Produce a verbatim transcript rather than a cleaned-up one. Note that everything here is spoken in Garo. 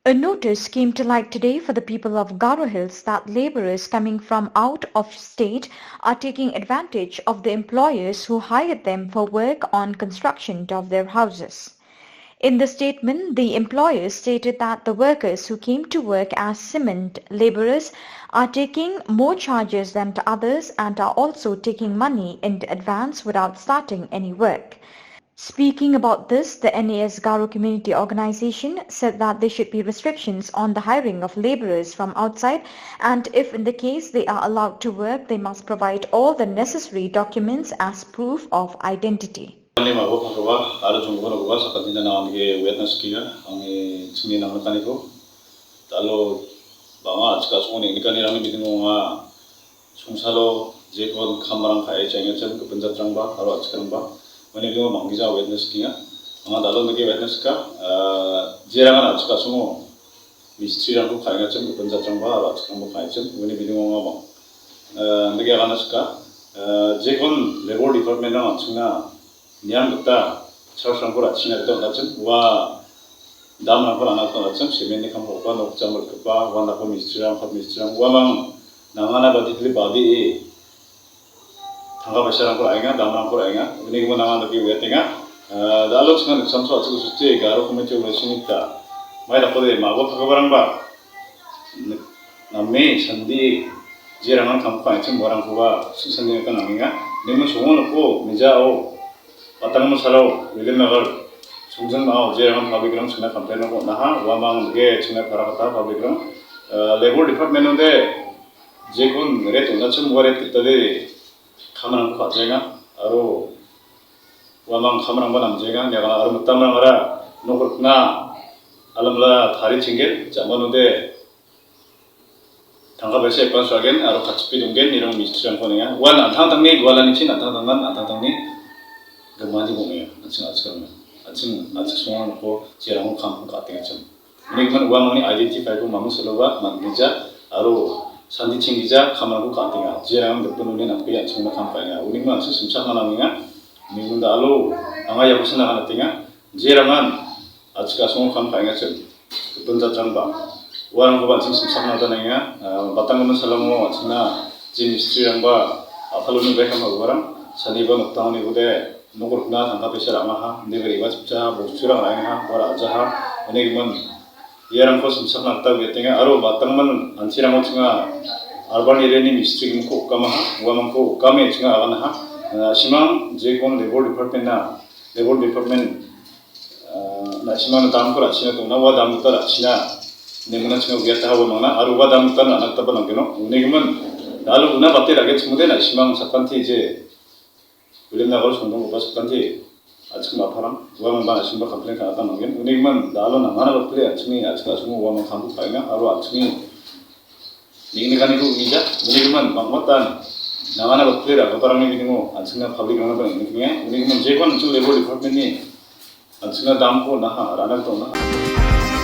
A notice came to light today for the people of Garo Hills that labourers coming from out of state are taking advantage of the employers who hired them for work on construction of their houses. In the statement, the employers stated that the workers who came to work as cement labourers are taking more charges than to others and are also taking money in advance without starting any work. Speaking about this, the N A S Garo Community Organization said that there should be restrictions on the hiring of labourers from outside, and if in the case they are allowed to work, they must provide all the necessary documents as proof of identity. Ani mago phakoba, aro jonggonogoba, sakantini nang·anike witness kia, angni chingni nangnikaniko. Dalo bang·a, achika songoni nangnikanirangni bidingo ong·a. Songsalo jekon kamrang ka·e chaengachim gipin jatrangba aro a·chikrangba. Uni bidingo manggija witness kinga. Anga dalo dake witness ka, ah, jerangan achika songo mistrirangko ka·engachim gipin jatrangba aro a·chikrangba ka·engachim. Uni bidingo anga bang-, ah, dake agana sika, ah, jekon labour department-rang an·chingna niam gita charge-rangko ra·china gita on·achim. Ua dam-rangko ra·na gita on·achim. Cement-ni kam ka·gipa, nok jam rikgipa, uandako mistrirang, kap mistrirang, uamang nangana baditili badee tangka paisarangko ra·enga, dam-rangko ra·enga. Uni gimin nanga dake uiatenga. Ah, dalo chingna niksamso a·chik suchi, Garo Community Organization-ni gita. Mai dakode, mabo pakabarangba. Name sandi jerangan kamko ka·engachim uarangkoba singsangniko nangenga. Nemo songo noko mijao, batangmo salao, William Nagar, songjinmao jerangan public-rang chingna complain-rangko on·aha, uamang ge chingna parakata public-rang, eh, labour department-ode jekon rate on·achim ua rate gitade kamrangko ka·jaenga, aro uamang kamrangba namjaenga, niagana aro mitamrangara nok rikna alamala tarichinggen, jamanode tangka paisa advance ra·gen aro katchipe donggen, nirang mistrirangko on·enga. Uan an·tangtangni gualanichi an·tangtangnan an·tangtangni gimani bong·enga. An·ching a·chikrangna. An·ching a·chik songrangko jerango kamko ka·atengachim. Uni gimin uamangni identify-ko mamung saloba man·gija aro sandi chinggija kamrangko ka·atenga. Jerang gipin uni nape an·chingna kam ka·enga. Uni gimin an·ching simchakna nangenga. Uni gimin dalo anga iako sina ganatenga. Jerangan a·chik a·songo kam ka·engachim, gipin jatrangba. Uarangkoba an·ching simchakna gita nangenga. Ah, batanggimin salamo an·chingna je mistrirangba a·paloni bai kam ka·giparang, saniba nokdangni gode nok rikna tangka paisa ra·angaha, inde re·bachipjaha, bosturang ra·engaha, uara a·jaha, uni gimin iarangko simchakna gita uiatenga. Aro batanggimin an·chirango chinga urban area-ni mistri gimikko okamaha, uamangko okame chinga aganaha. Ah, simang jekon labour department-na, labour department Ah, na·simangna damko ra·china dongna, ua dam gita ra·china. Nemuna chinga uiataha ua mangna, aro ua dam gita ra·na gitaba nanggeno. Uni gimin, dalo una bate ra·genchimode na·simang sakanti je. William Nagar songdonggipa sakanti. A·chik ma·parang, ua mangba na·simba complain ka·na gita manggen. Uni gimin, dalo nangana bakle a·chikni, a·chik a·songo ua mangkambo ka·enga, aro a·chikni neng·nikaniko ong·ija, uni gimin bang·batan nangana bakple ra·giparangni biningo an·chingna public-rangna ba neng·nikenga, uni gimin jekon an·ching labour department-ni an·chingna damko on·aha, ra·na gita on·aha.